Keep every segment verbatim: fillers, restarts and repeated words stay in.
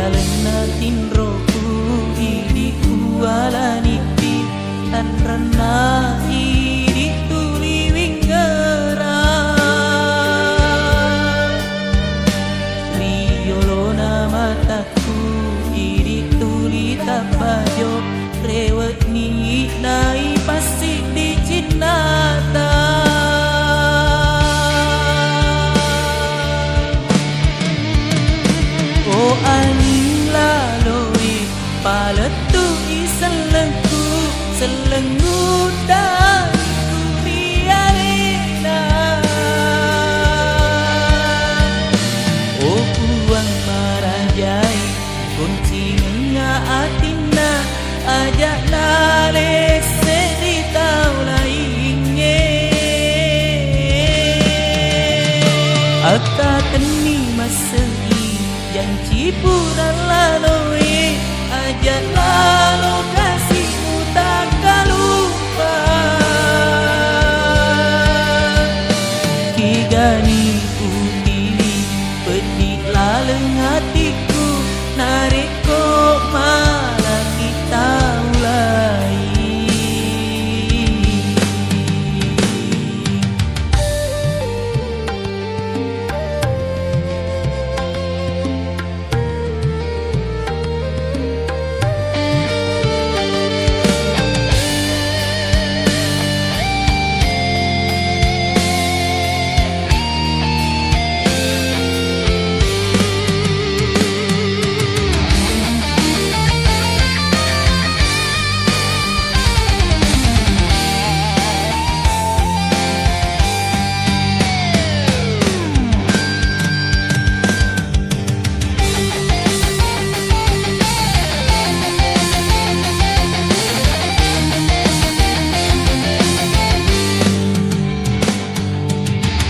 Lalenna tinroku idi' uwalanippi, tanranna idi' tuli wingngerang. Ri yolona matakku idi' tuli tappajo, rewe'ni nai passiddi cinnata. O anging laloe, palettu'i sellengku, selleng uddangku ri alena. O Puang marajae, goncingengnga atinna, aja' nalesse ri tau laingnge. Akkatenni masse'i janci pura laloe, aja' lalo kasi'mu takkalupa. Kegani utiwi peddi laleng atikku, narekko malaki tau laing.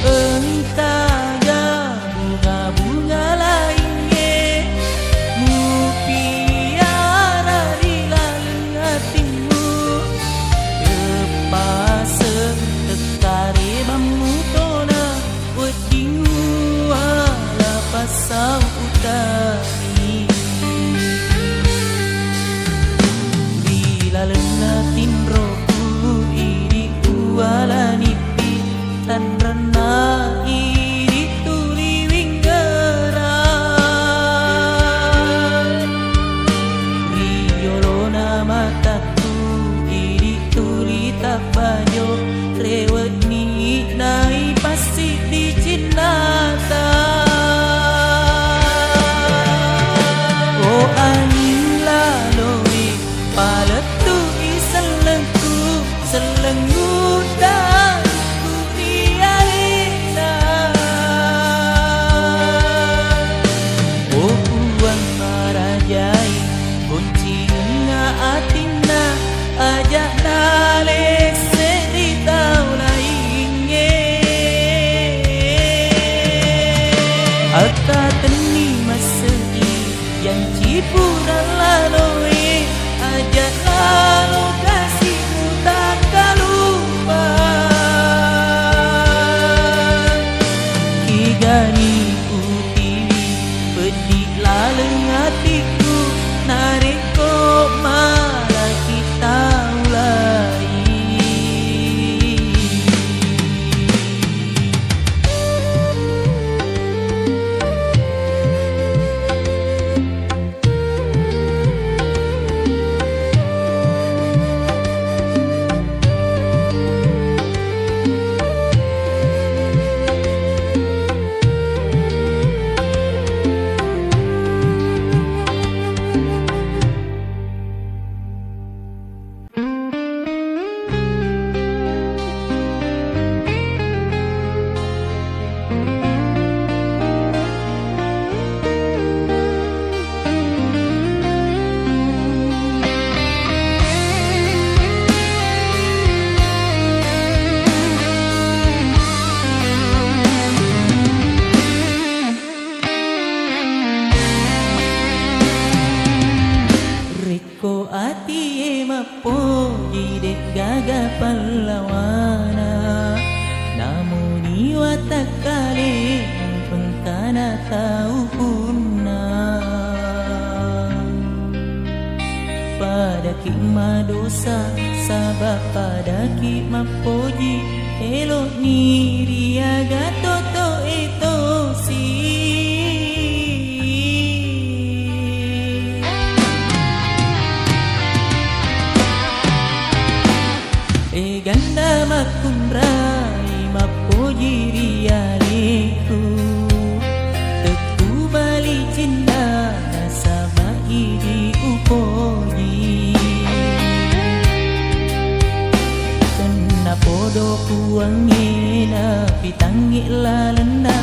Engkaga bunga-bunga laingnge mupiara ri laleng atimmu? Leppaseng tekkarebammu tona, wedding uwala passau utami. Ri lalenna tinroku idi' uwalanippi, tanranna idi' tuli winggerang. Ri yolona matakku idi' tuli tappajo, rewe'ni nai passiddi cinnata. O anging laloe, palettu'i sellengku, selleng uddangku ri alena. O Puang marajae, goncingengnga atinna, aja' nalesse ri tau laingnge. Akkatenni masse'i janci pura laloe, aja' lalo kasi'mu takkalupa. Kegani utiwi peddi laleng atikku, narekko malaki tau laing. Ko atie mappoji de'gaga pallawana, namuni watakkalemu engkana tau punna. Madosa, saba' padaki mappoji, elo'ni riaga toto'e tosi. E ganda makkunrai mappoji ri aleku, tekku bali cinta nasaba' idi upoji. Tenna podo puangnge napitangngi lalenna,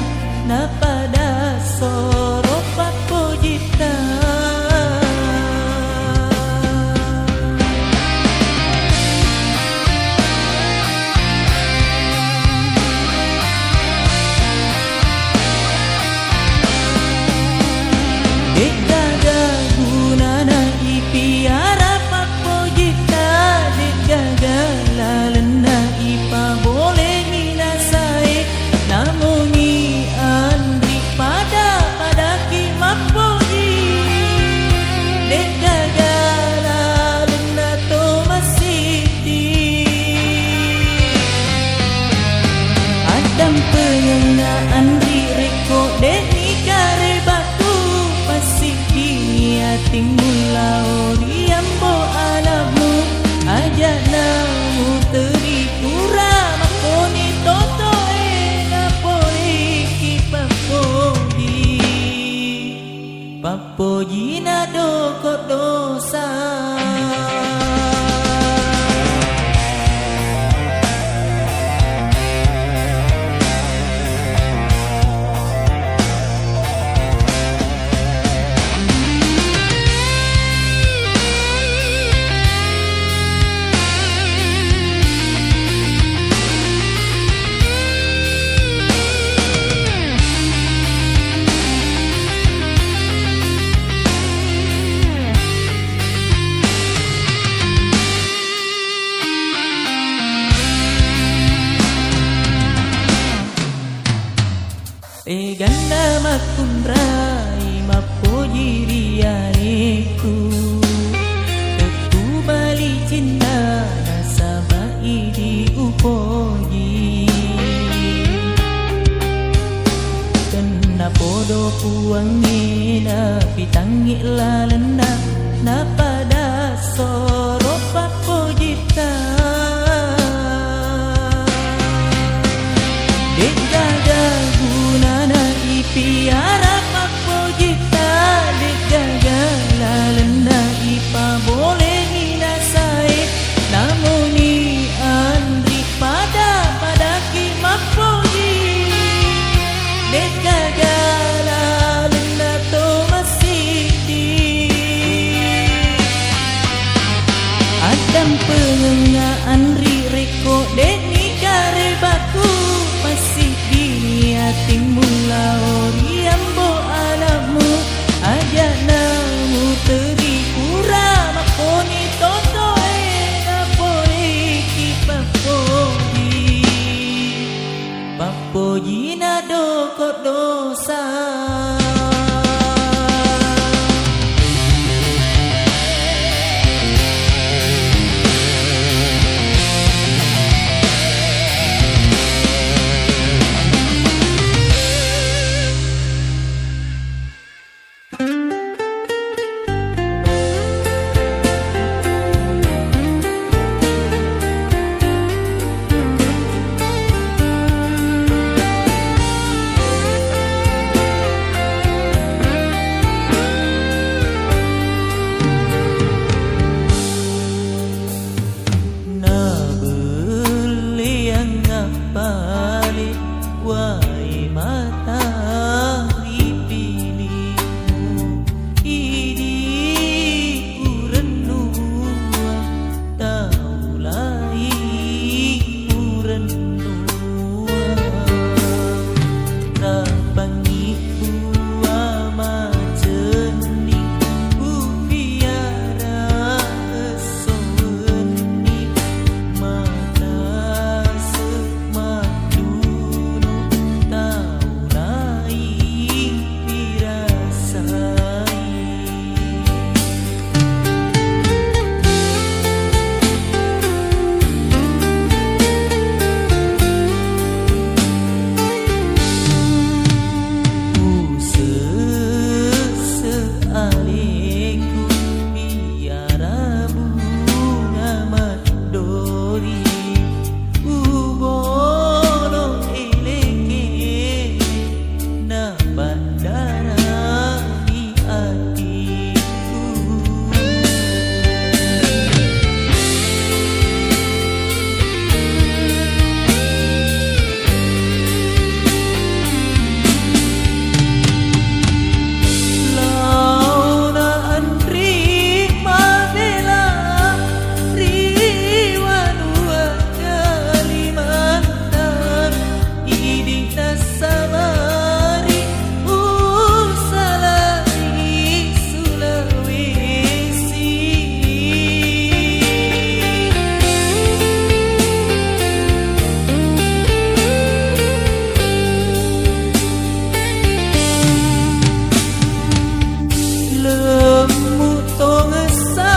napada soro pappojitta. De'gaga gunana ipiara pappojitta, de'gaga lalenna ipabolei nasae, namuni anri pada-padaki mappoji, de'gaga lalenna to masiti. Addampengenna anri rekko de'ni kare batu, passiddingi atimmu lao ri ambo ana'mu, aja'na muteri pura makkoni totoe napoleiki pappoji. Pappojina doko dosa. E ganda makkunrai mappoji ri aleku, tekku bali cinta nasaba' idi upoji. Tenna podo puangnge napitangngi lalenna, napada soro pappojitta. De'gaga gunana ipiara pappojitta, de'gaga lalenna ipaboleni nasae, namuni anri pada-padaki mappoji, de'gaga lalenna to masiti. Lemmu tongessa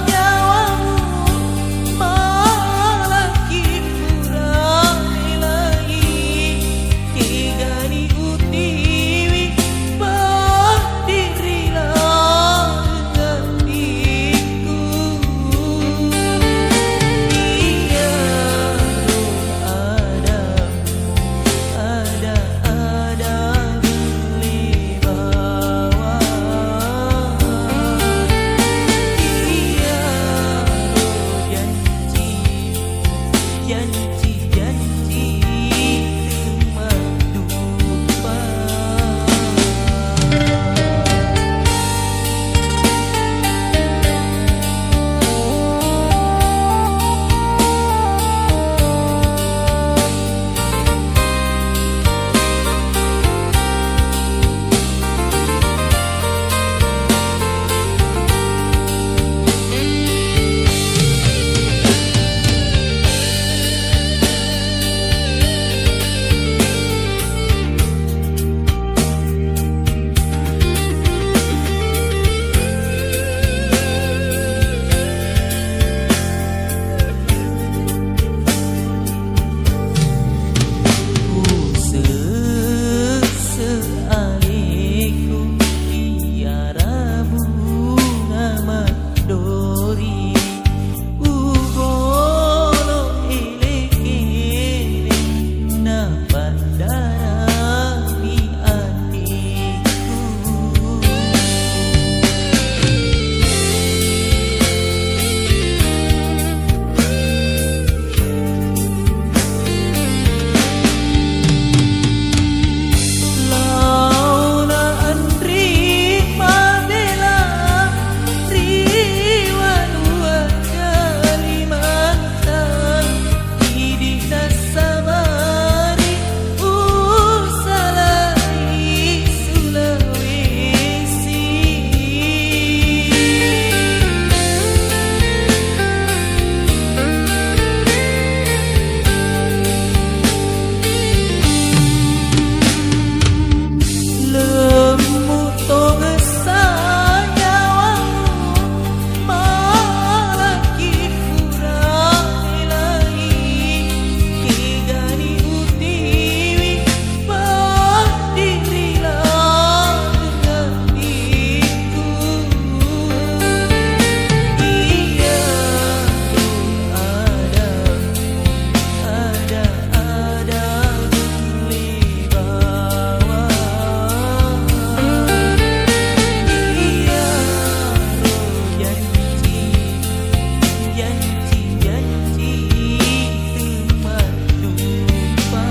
nyawamu, malaki pura melai, kegani utiwi, padiri langeng atiku. Iyaro ada Ada-ada belle bawang, iyaro janji, janji-janji maddupa. Usesse aleku iyara bunga maddori, ubolo ele-ele napaddarami atiku. Laona anri mabela ri wanua Kalimantan, idi nassabari usalai Sulawesi. Lemmu tongessa nyawamu, malaki pura melai, kegani utiwi, padiri langeng atiku. Iyaro ada, ada, ada belle bawang, iyaro janji, janji-janji temaddupa.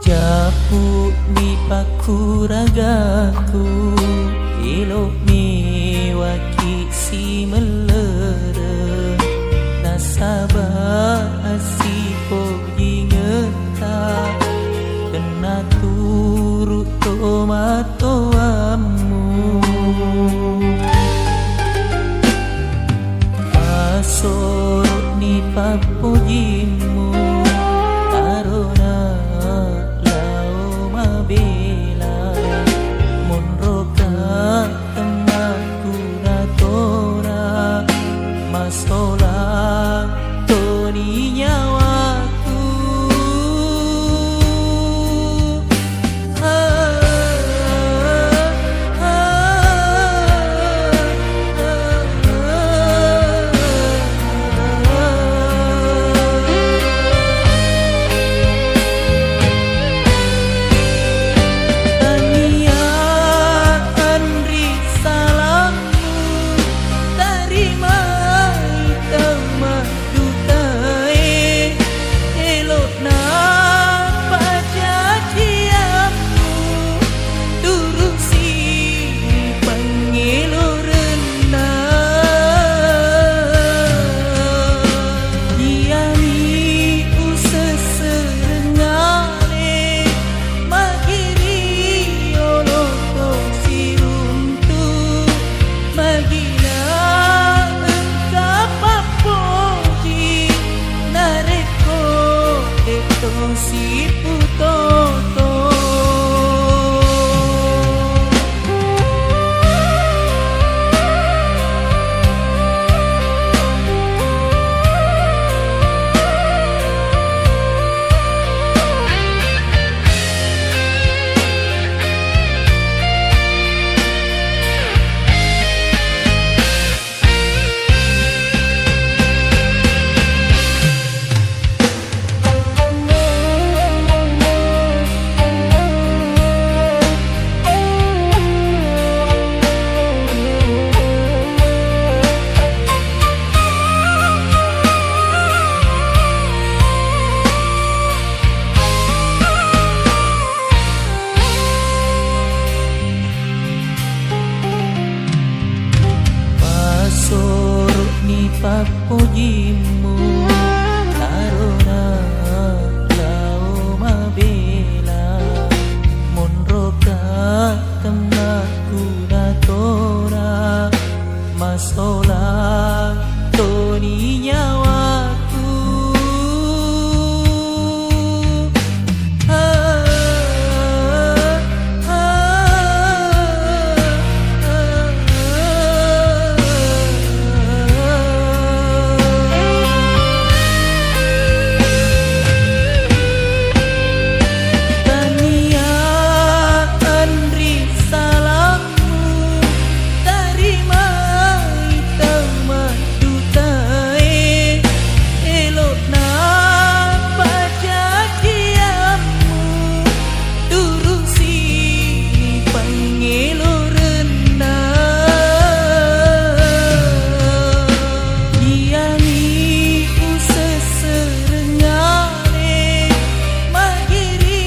Cappu'ni pakkuragaku, elo' mewaki simellereng, nasaba assipojingetta tenna turu' tomatoammu. Asoro'ni pappojimmu, tarona lao mabela, monroka temmakku natora, masolang toni nyawaku. Pojimmu tarona lao mabela, monroka temmakku natora, masolang toni nyawaku. Tania anri salammu, tarimai tau maddutae, elo'na pajajiammu, turusi pangelorenna. Iyani usesserengale, magiri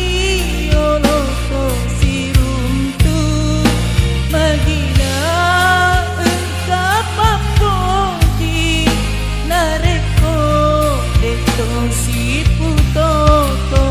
oloko siruntu, magina engka pappoji, narekko de'to siputoto.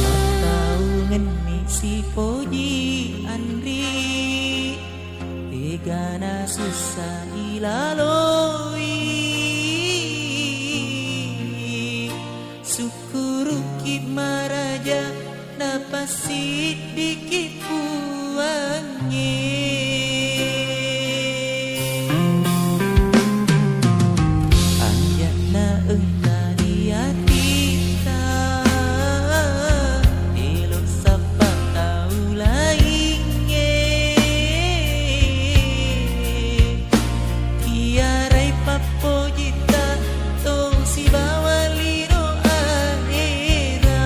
Mattaungenni sipoji anri, egana sussa ilaloi. Sukkuruki maraja, napasiddiki Puangnge. Anja'na engka ri atita, elo sappa tau laingnge. Iyarai pappojitta to sibawa lino ahera.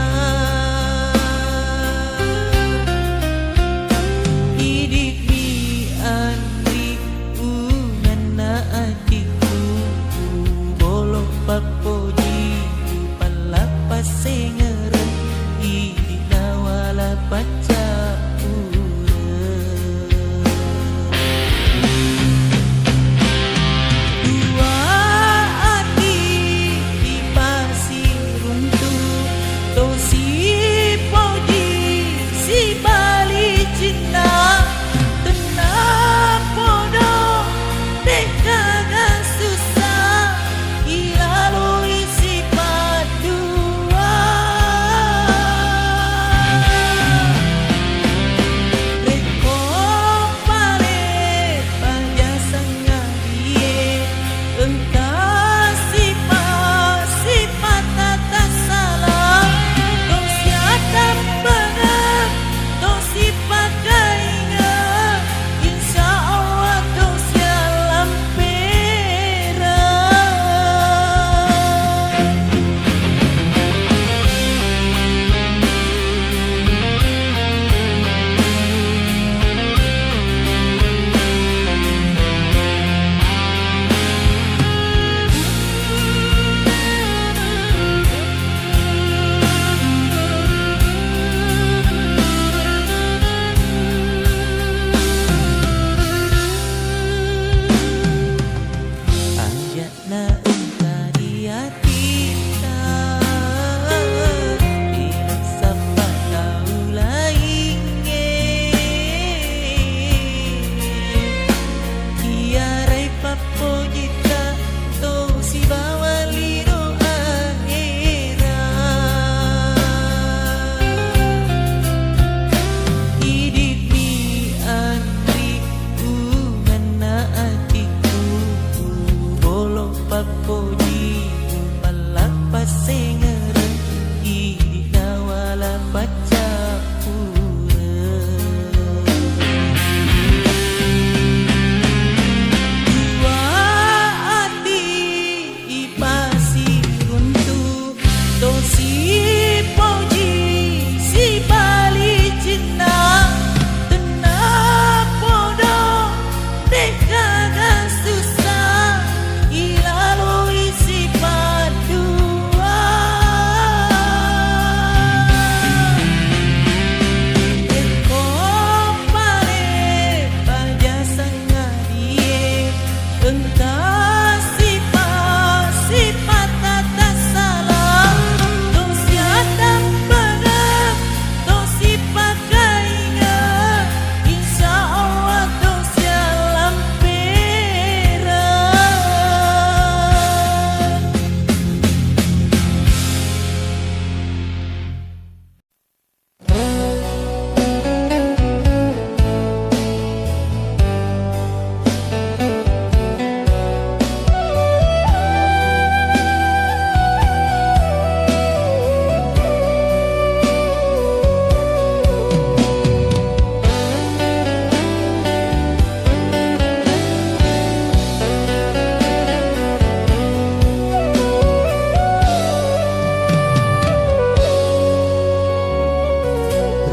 Idi'mi anri unganna atikku, bolo pappoji pallappasengereng, idi'na wala paccappureng. Dua ati dipasiruntu, tosi poji sibalicinna, tenna podo tekkaga sussa ilaloi sipaddua.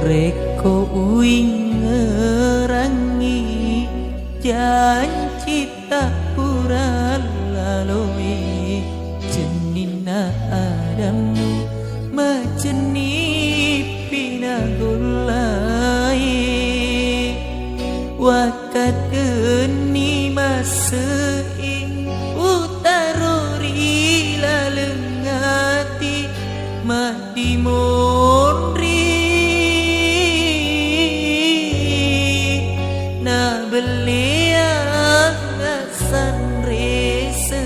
Rekko uwingngerangngi jancitta pura laloe, cenninna adammu macennippi nagollae. Wakkatenni masseing utaro ri laleng ati, maddimonri nabelleang sanrese.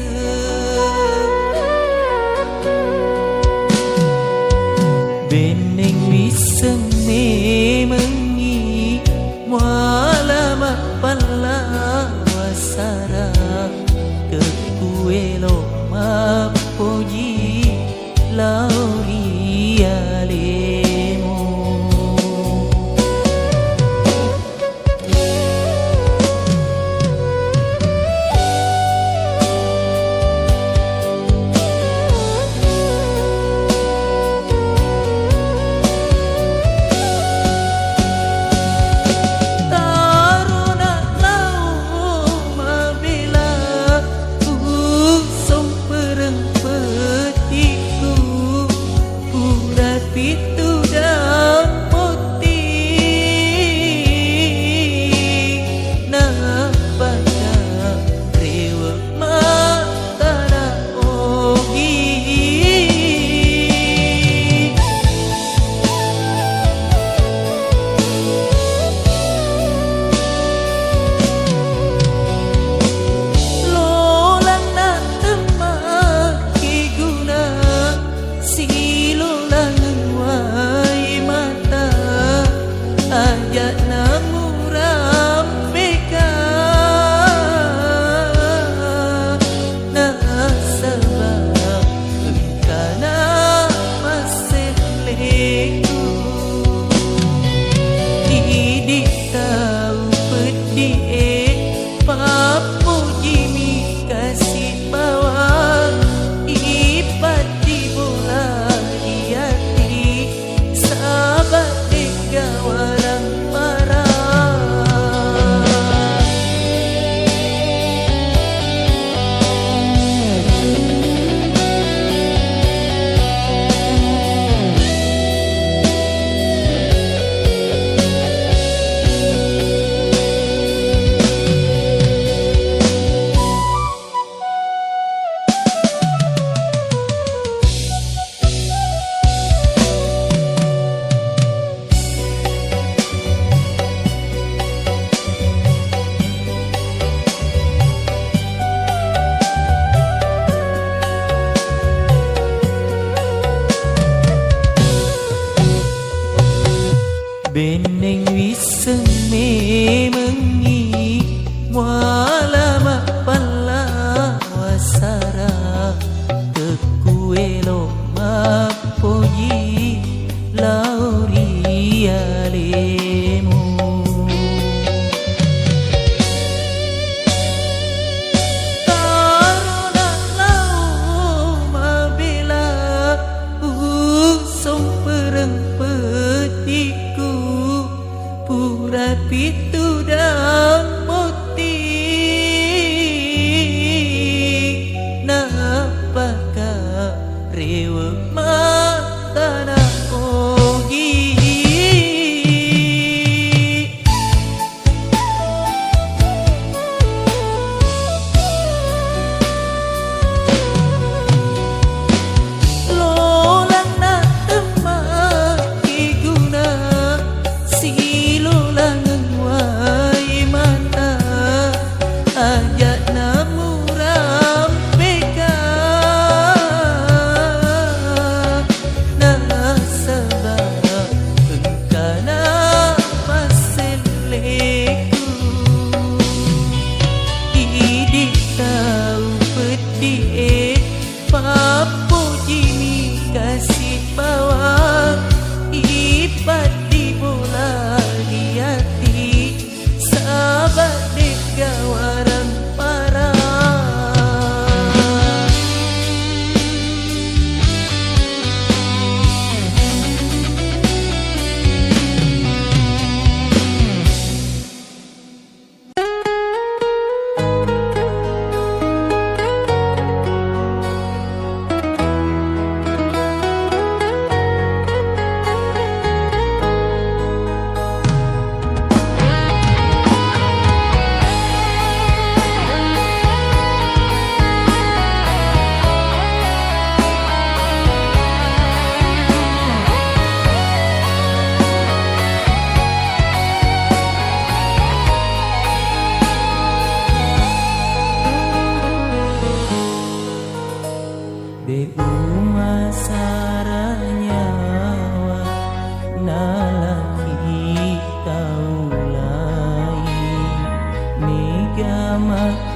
Benneng wisseng memengngi muala mappallawa sara, kekkuelo mappoji lao ri alemu. Tarona lao mabela, usompereng petikku. Pura pitu dampotti, nappaka rewe makkada ogi. Lolanna temmakki guna, silolangeng wai mata, aja'na murampeka, nasaba engkana masselleku. Idi tau peddi'e, pappojimi kasi bawang, ipatti bola ri ati, saba de'ga warang parang. Benneng wisseng memengngi muala mappallawa sara, tekkuelo mappoji lao ri alemu. Tarona lao mabela, usompereng petikku, pura pitu dampotti, nappaka rewe makkada ogi. Lolanna temmakki guna, silolangeng wai mata, aja'na murampeka, nasaba engkana masselleku. Idi tau peddi'e, pappojimi kasi bawang, ipatti bola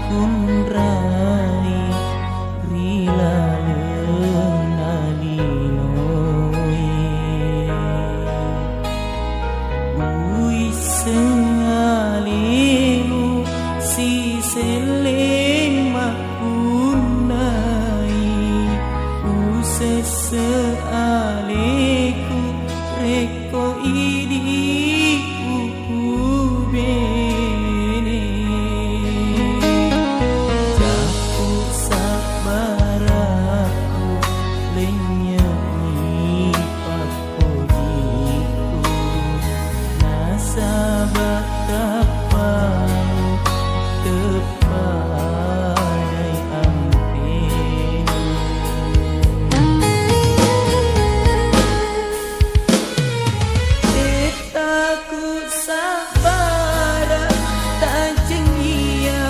Kunrai ri laleng alinoe, uisseng alemu siselleng makkunnai, usesse aleku rekko idi ubene. Cappu sabbarakku, lennye'i pappojikku, nasaba tappamu teppa dai ampenu. De'ta kusabbara tancengia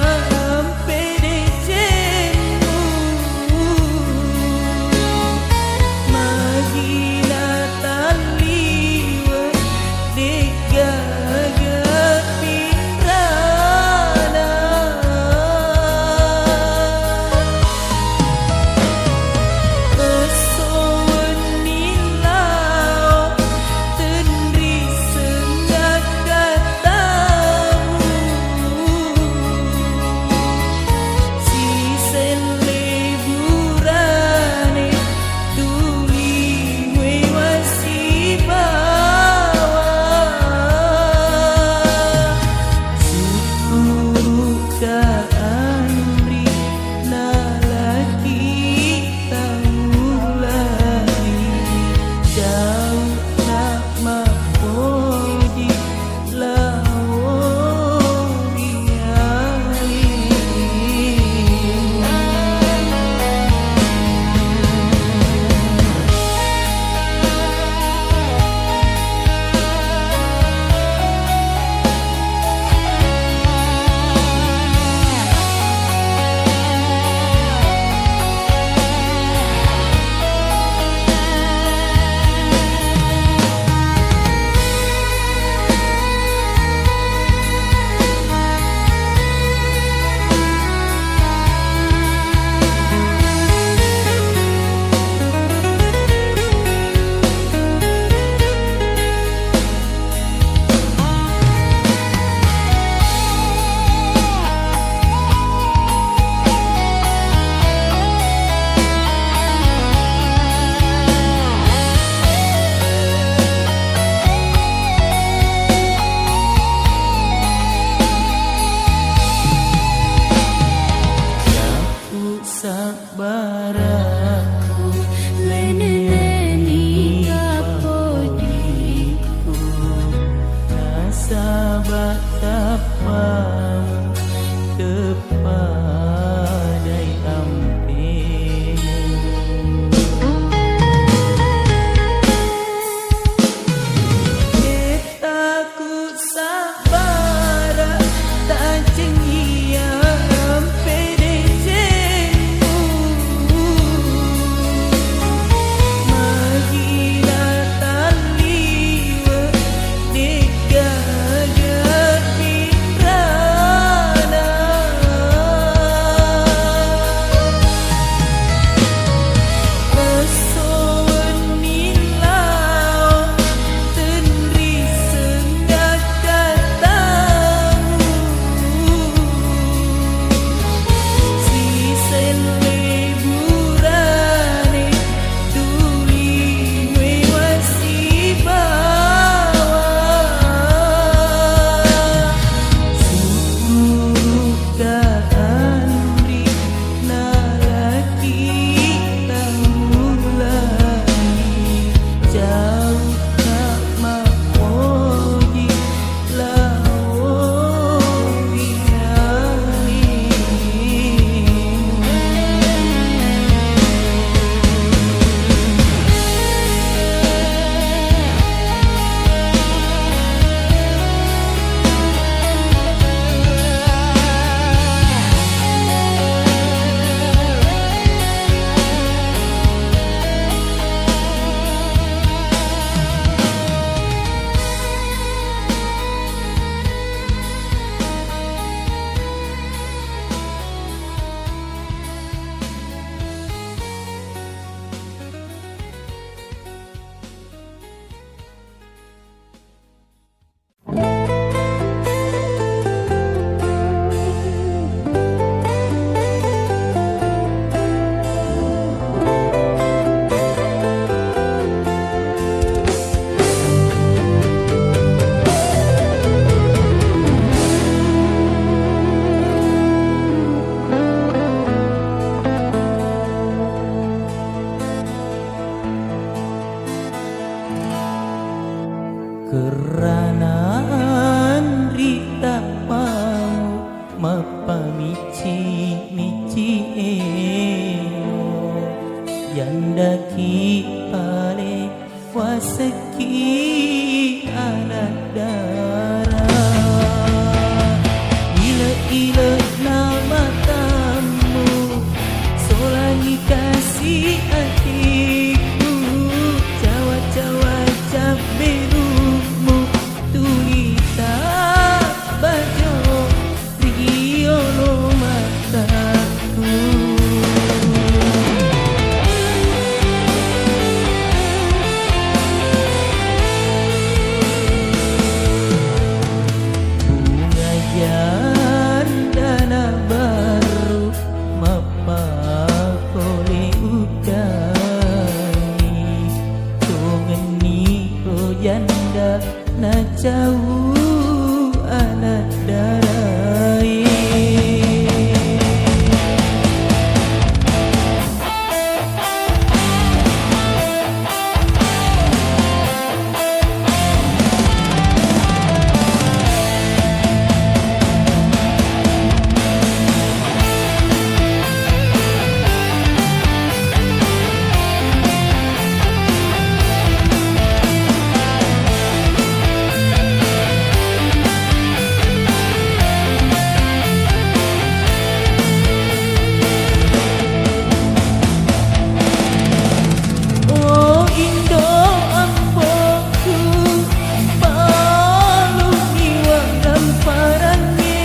ampe decennu. Magi natalliwe de'gaga pinrana. Esso wenni lao tenri sengngakka tamu. Siselle burane tuli wewa sibawa. Sukkuruka anri nalaki tau lari jauh na mappoji lao ri ali. Sabbarakku, lenneni pappojikku, nasaba tappamu teppa dai ampemu. De'ta kusabbara tancengia ampe decennu. Magi natalliwe de'gaga pinrana. Ranang ri tappamu mappamicci-micci elo, jandaki pale wasekki anak dara. Ile-ile na matammu, solangi kasi atiku, cawa-cawa cabberumu, tuli tabbajo ri yolo matakku. Bunga jandana barru mappakole uddani, tongenni ko janda nacau anak darae. Oh, indo amboku, palungi wanamparangnge,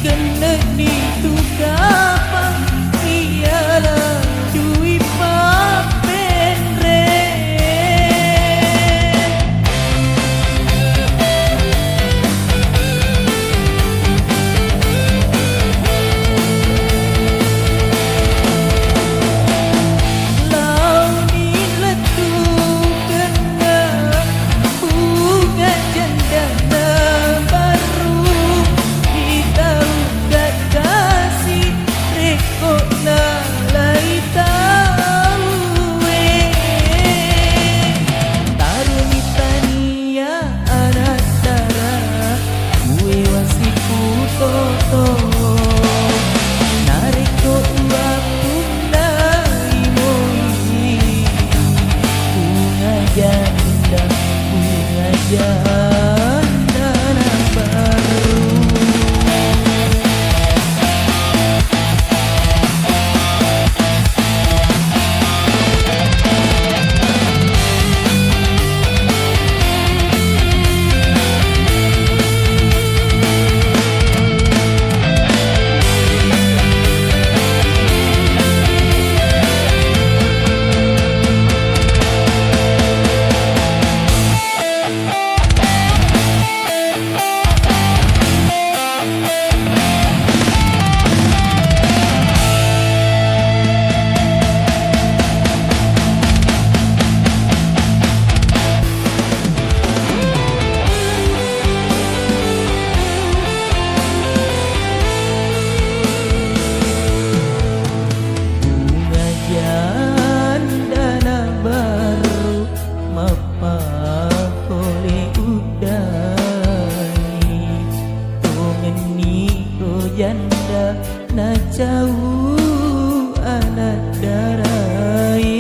genne' ni tu kapang, iyala dui pappenre. Laoni lettukenna bunga jandana barru, itau gaddasi rekko nalai tauwe. Taroni tania anak dara, uwe wasiku toto. Narekko uwappunnai moi, bunga janda, bunga janda na baru. Bunga jandana baru mappakole uddani, tongenni ko janda nacau anak darae.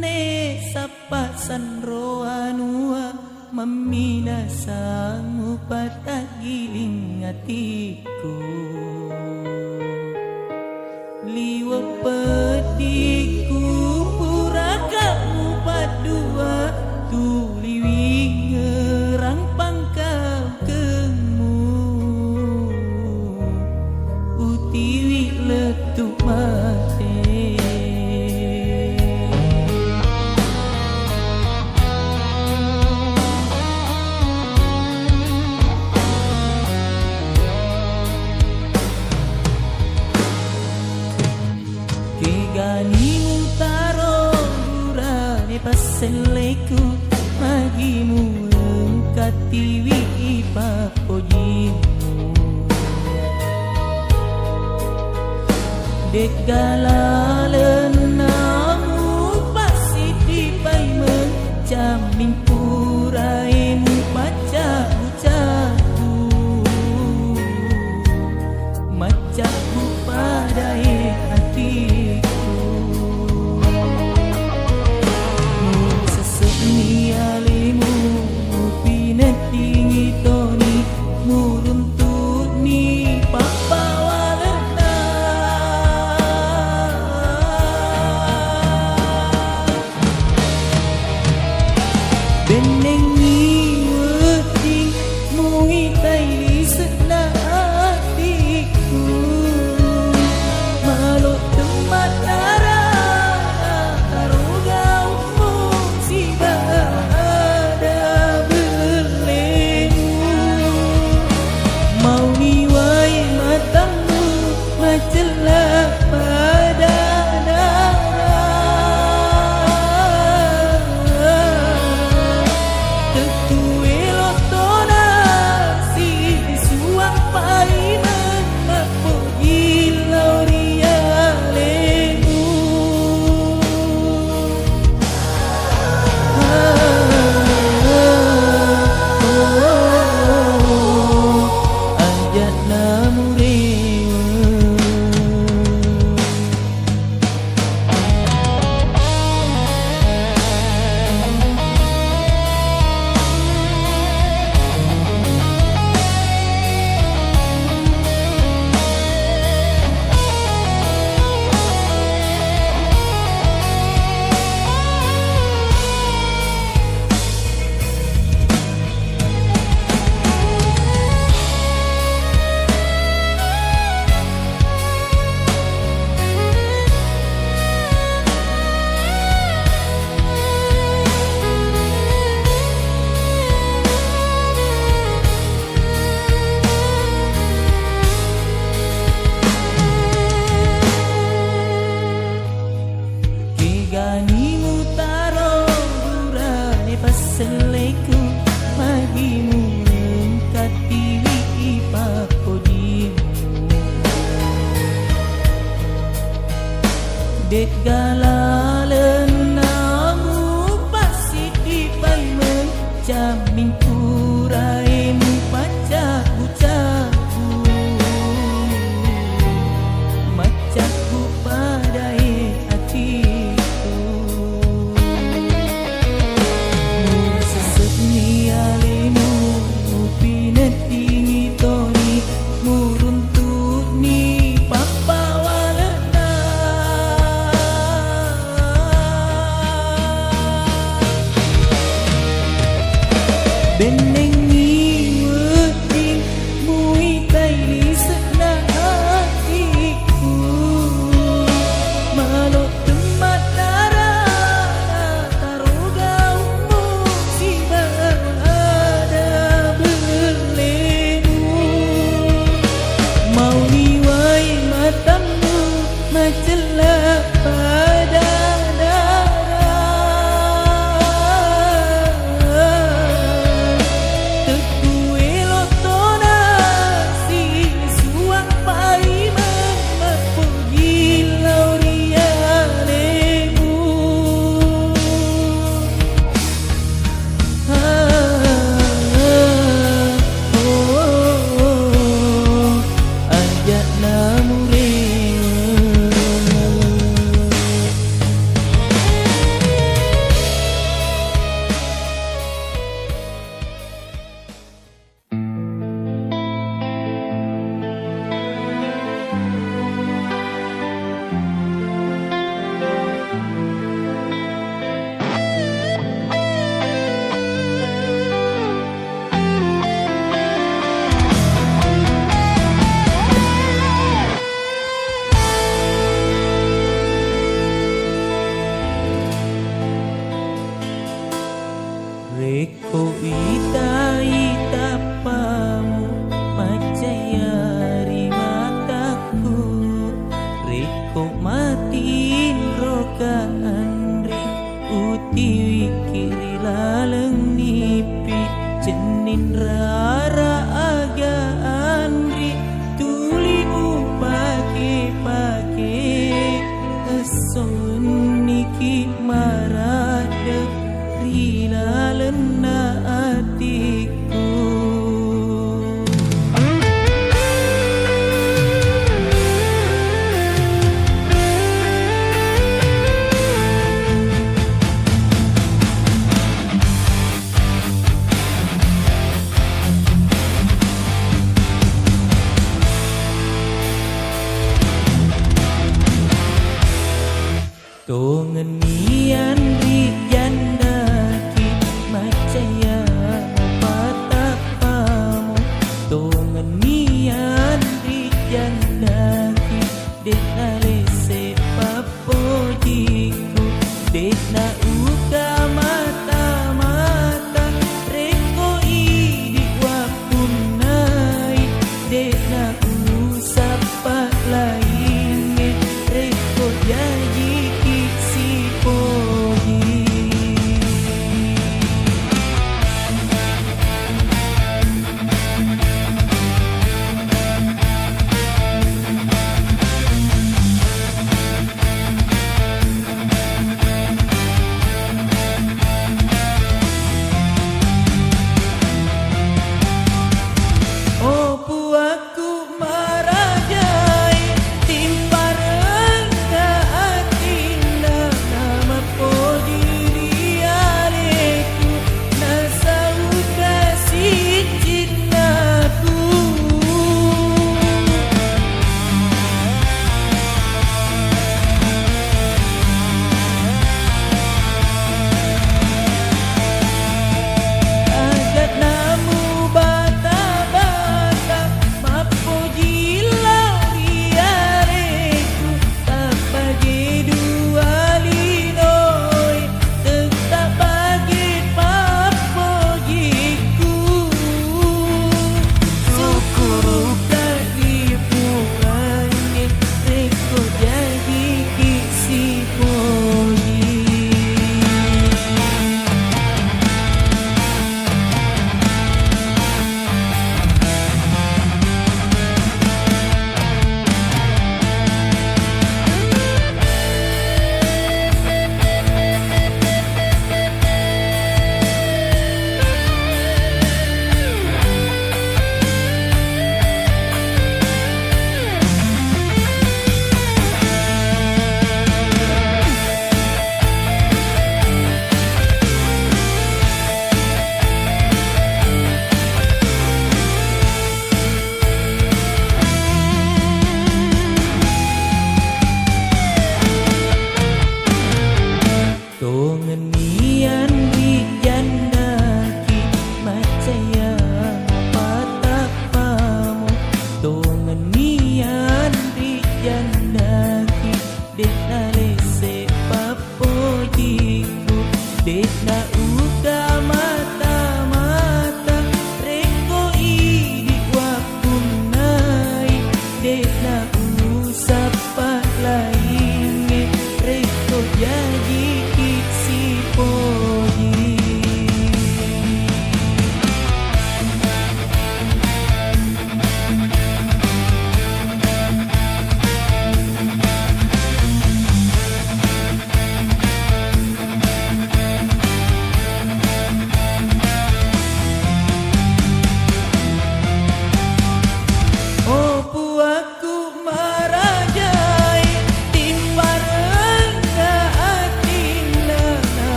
Ne sappa sanro anua, mamminasa mupataggiling atikku. Liwe' peddiku puraka mupaddua, tuliwingerang pangkaukengmu. Utiwi lettu mate. Kegani mutaro burane passelleku, magi muengkatiwi ipappojimu. De'galalenna mupassiddi paimeng, camming purae mupaccabu-cabu. Maccabu padae atikku. Musesse'ni alemu, mupineddingi toni, muruntu'ni pappawalenna. Rekko ita-ita pamu maccaya ri matakku, rekko matinroka anri, utiwiki ri laleng nipi, cenning rara aga anri, tuli upake-pake, esso wenniki maradde ri lalenna atikku. Tongenni anri jandaki maccaya patappamu, tongenni anri jandaki de'na lesse pappojikku, de'na uka mata-mata rekko idi wappunnai, de'na usappa laingnge rekko jajiki sipoji. Oh, puakku marajai, timparenna atinna namappoji ri aleku, nasauka siccinnaku. Aga namu bata-bata, mappoji lao ri aleku, tappa je dua linoe, tetta bage pappojikku. Sukkurukka ri Puangnge, rekko jajiki sipoji. Tongennian ri jandaki, maccayamo patappamu. Tongennian ri jandaki, de'na lesse pappojikku, de'na uka mata-mata, rekko idi wappunnai, de'na usappa laingnge, rekko jajiki sipoji.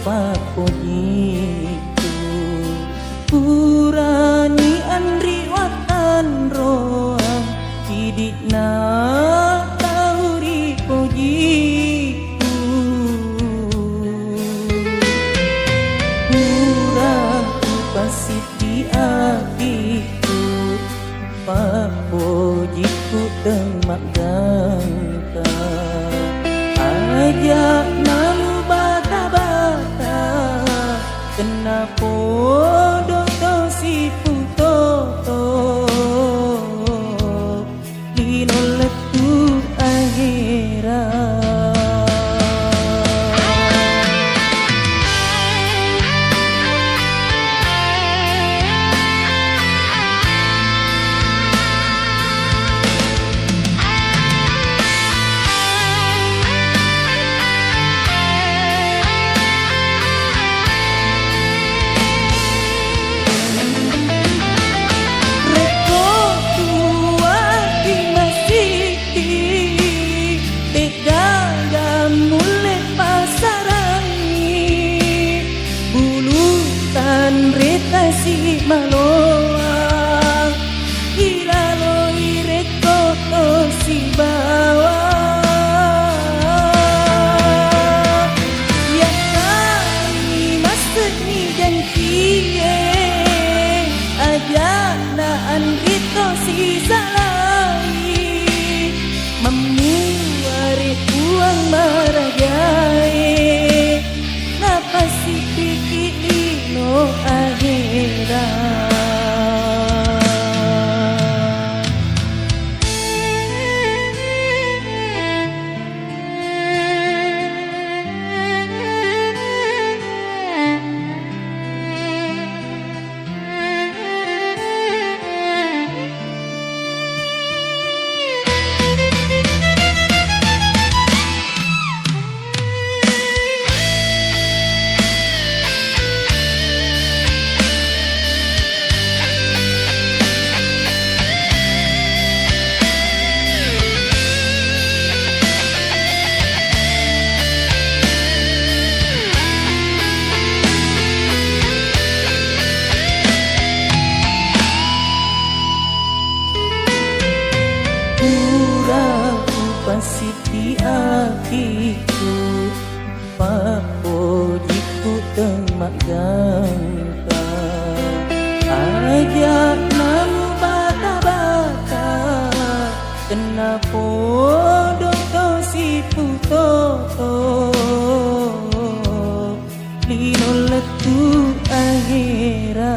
Pappojiku, purani anri wattanroang, idi'na tau ripojiku. Pura kupassiddi atiku, Pappojiku temmaggangka, aja' nalubata-bata, tennapodo to siputoto, lino lettu ahera. Rekko tuwaki masiki, teggaga mulle pasarangi, bulu tanre tasi maloa, ilaloi rekko to sibawa. Yakkai masse'ni jangkie, aja'na anrito sisalai, mammuare Puang marajae, napasipiki lino ahera. Pura kupasiti atiku, pappojiku temmaggangka. Aja' namubata-bata, tennapodo to siputoto, lino lettu ahera.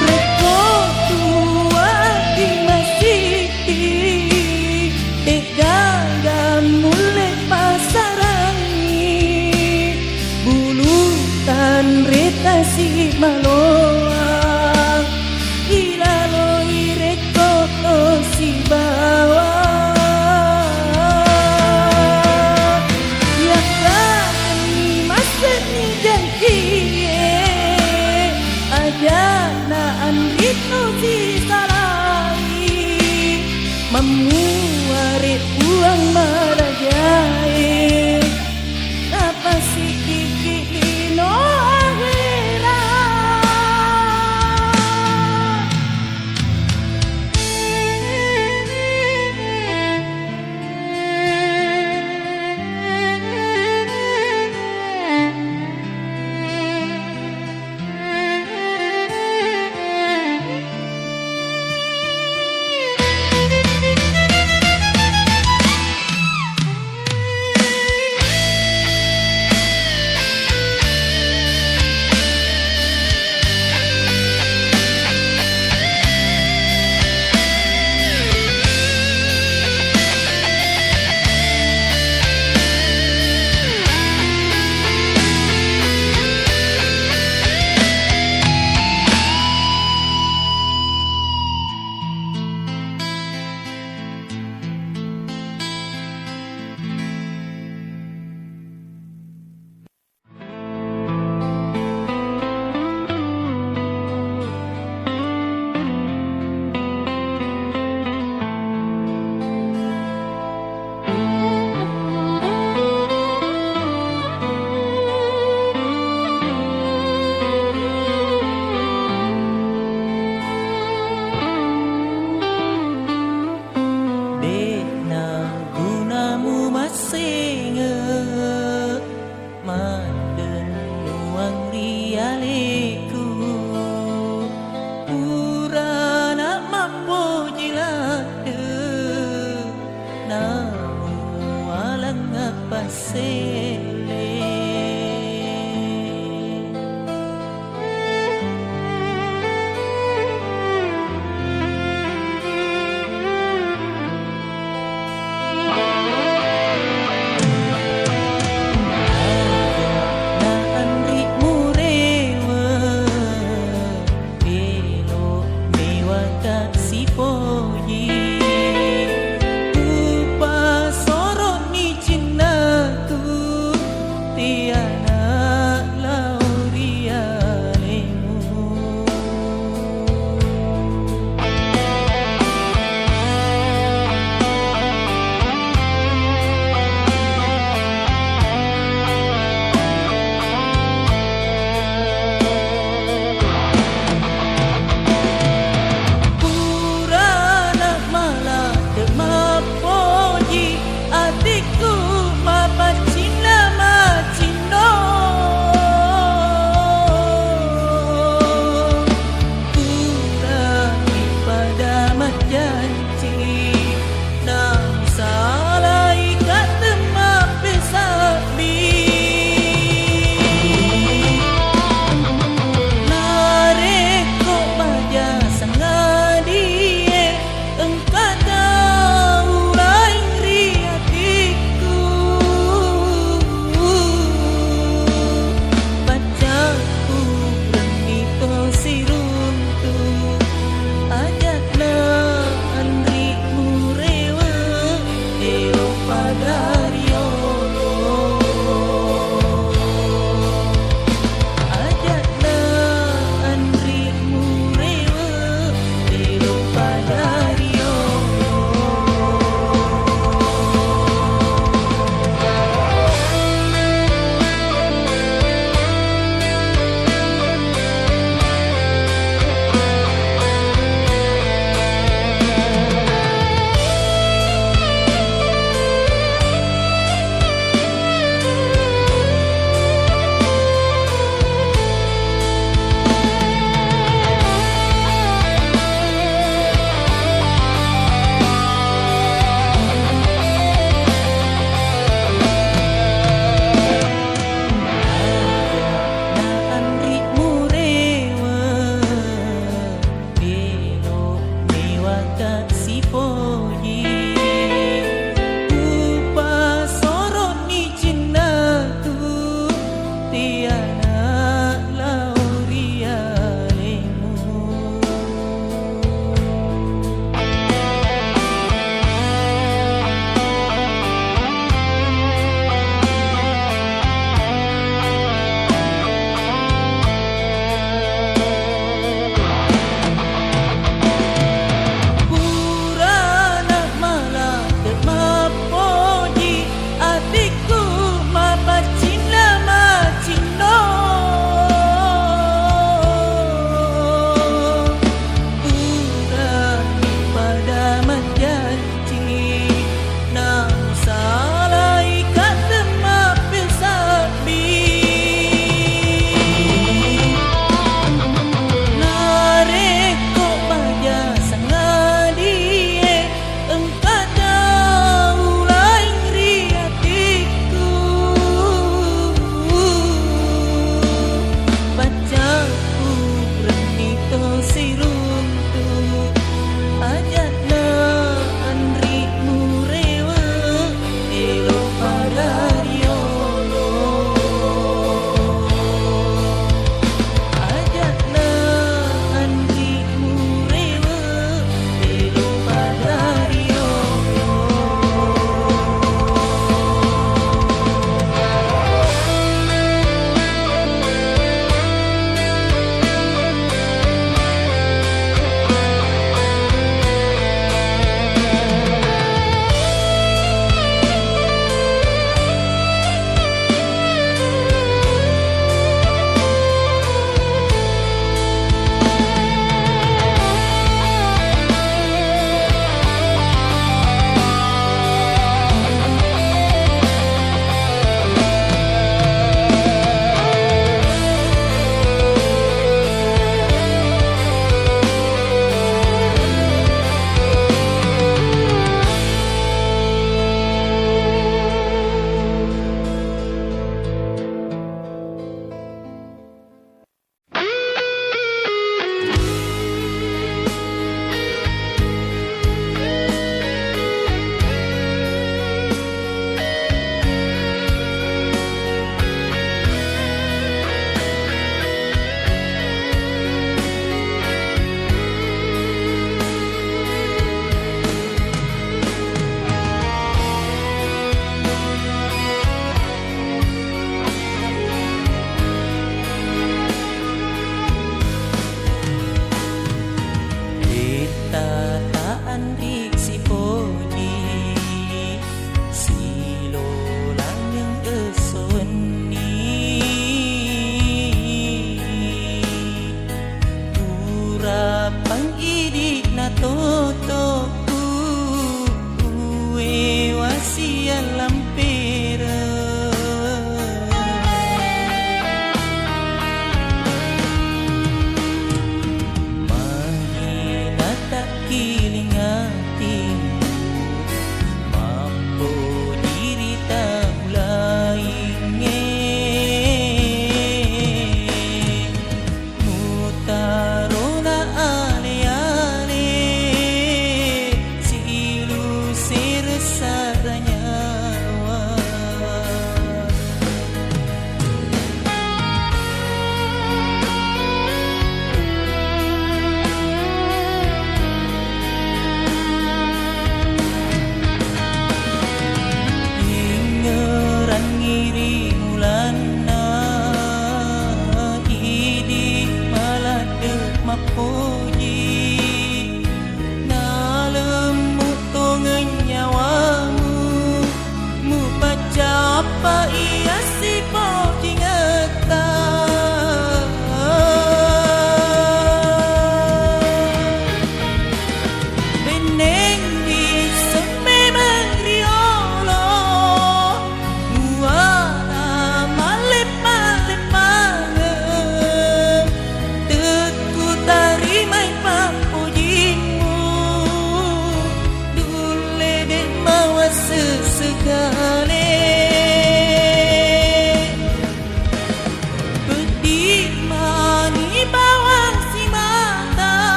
Rekko tuwaki masiti, teggaga mulle pasarangi, bulu tanre tasi maloa, ilaloi rekko to sibawa. Yakkatenni masse'ni jangkie, aja'na anrito sisalai, mammuare Puang marajae, napasiki lino ahera. Sele. Aja na anri murewe. Melo mewaka sipoji, upasoro'ni cinnaku, tiana lao ri alemu. Purana mala te mappoji, atikku mapaccinna macinno. Purani pada majjanci, nasalai ka temmappesabbi. Narekko baja sangadie, engka tau laing ri atikku, paccappurenni to siruntu, aja'na anri murewe, elo pada riolo. Aja'na anri murewe, telo pada rio. Melo mewaka sipoji, upasoro'ni cinnaku, tiana lao ri alemu. Purana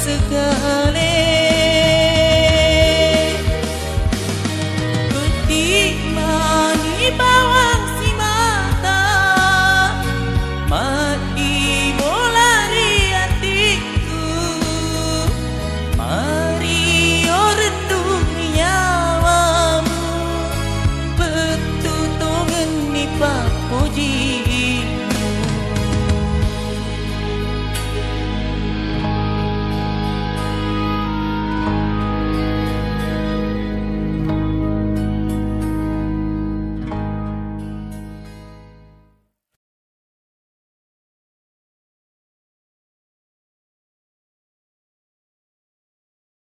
Kale, petti mani bawang simata, maddi bola ri atikku, mario rendu nyawamu, pettu tongenni pappoji.